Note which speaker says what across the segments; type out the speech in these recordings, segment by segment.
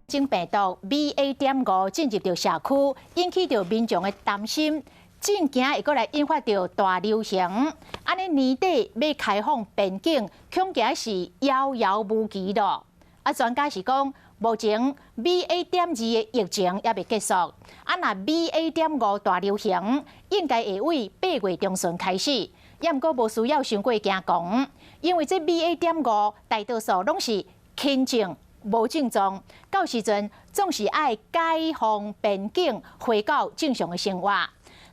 Speaker 1: 種病毒 BA.5進入著社區，引起著民眾的擔心，真驚會閣來引發著大流行。按呢年底欲開放邊境，恐驚是遙遙無期囉。啊，專家是講，目前 BA.2的疫情猶未結束，啊，若 BA.5大流行，應該會為8月中旬開始，猶毋過無需要傷過驚狂，因為這 BA.5大多數攏是輕症，無症狀，到時陣總是愛解封邊境，回到正常的生活。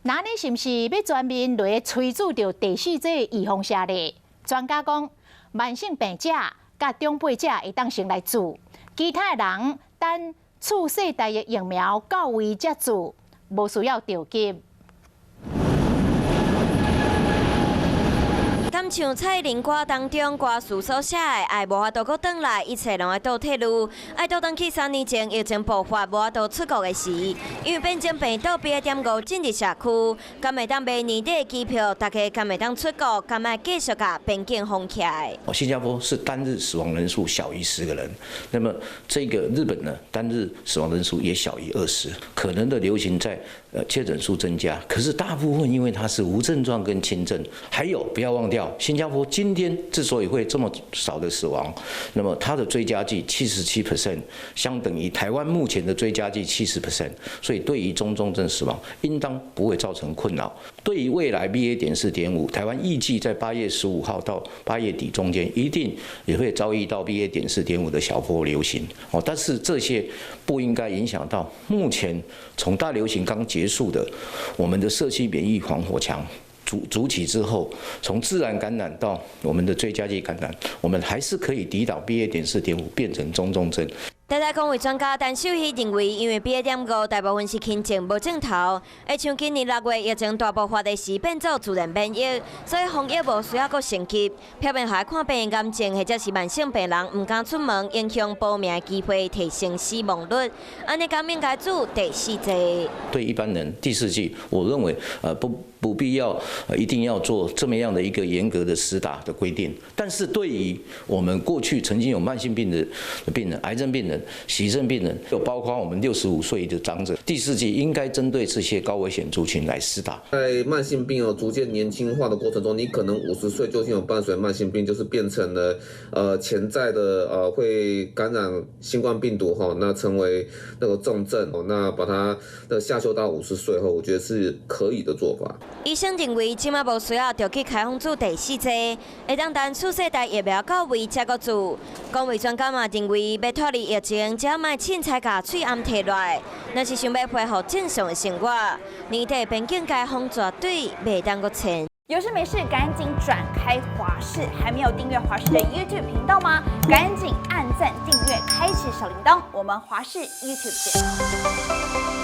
Speaker 1: 那你是毋是欲全面來催注著第四劑預防射咧？專家講，慢性病者佮長輩者會當先來注，其他的人等次世代的疫苗到位才注，無需要著急。
Speaker 2: 敢像蔡依林歌當中歌詞所寫的，愛無法度閣轉來，一切攏愛倒退嚕，愛倒轉去3年前疫情爆發無法度出國的時，因為變種病毒 BA.5進入社區，敢會當買年底的機票，大家敢會當出國，敢愛繼續共邊境封起來。
Speaker 3: 新加坡是單日死亡人數小於10個人，那麼這個日本呢，單日死亡人數也小於20，可能的流行在確診數增加，可是大部分因為它是無症狀跟輕症，還有不要忘掉，新加坡今天之所以會這麼少的死亡，那麼它的追加劑77%，相等於台灣目前的追加劑70%，所以對於中重症死亡，應當不會造成困擾。對於未來 BA.4.5，台灣預計在8月15號到8月底中間，一定也會遭遇到 BA.4.5的小波流行。哦，但是這些不應該影響到目前從大流行剛結束的我們的社區免疫防火牆築築起之後，從自然感染到我們的追加劑感染，我們還是可以抵擋 BA.4.5變成中重症。
Speaker 2: 台大公衛專家陳秀熙認為，因為 BA.5大部分是輕症無症頭，會像今年6月疫情大爆發的時變做自然免疫，所以防疫無需要閣升級。表面下看病癌症或者是慢性病人毋敢出門，影響保命的機會，提升死亡率。按呢敢應該注第四劑？
Speaker 3: 對一般人第四劑，我認為不必要一定要做這麼樣的一個嚴格的施打的規定。但是對於我們過去曾經有慢性病的病人、癌症病人、洗腎病人，就包括我們65歲的長者，第四劑應該針對這些高危險族群來施打。
Speaker 4: 在慢性病哦逐漸年輕化的過程中，你可能50歲就已經有伴隨慢性病，就是變成了潛在的會感染新冠病毒哈，那成為那個重症哦，那把它的下修到50歲後，我覺得是可以的做法。
Speaker 2: 醫生認為，這馬無需要著急開放注第四劑，會當等次世代疫苗到位才閣注。公衛專家嘛認為，欲脫離疫情，只要莫凊彩共喙罨提落來，若是想欲恢復正常的生活，年底邊境解封絕對袂當閣延。
Speaker 5: 有事沒事趕緊轉開華視，還沒有訂閱華視的 YouTube 頻道嗎？趕緊按讚、訂閱、開啟小鈴鐺，我們華視 YouTube 見。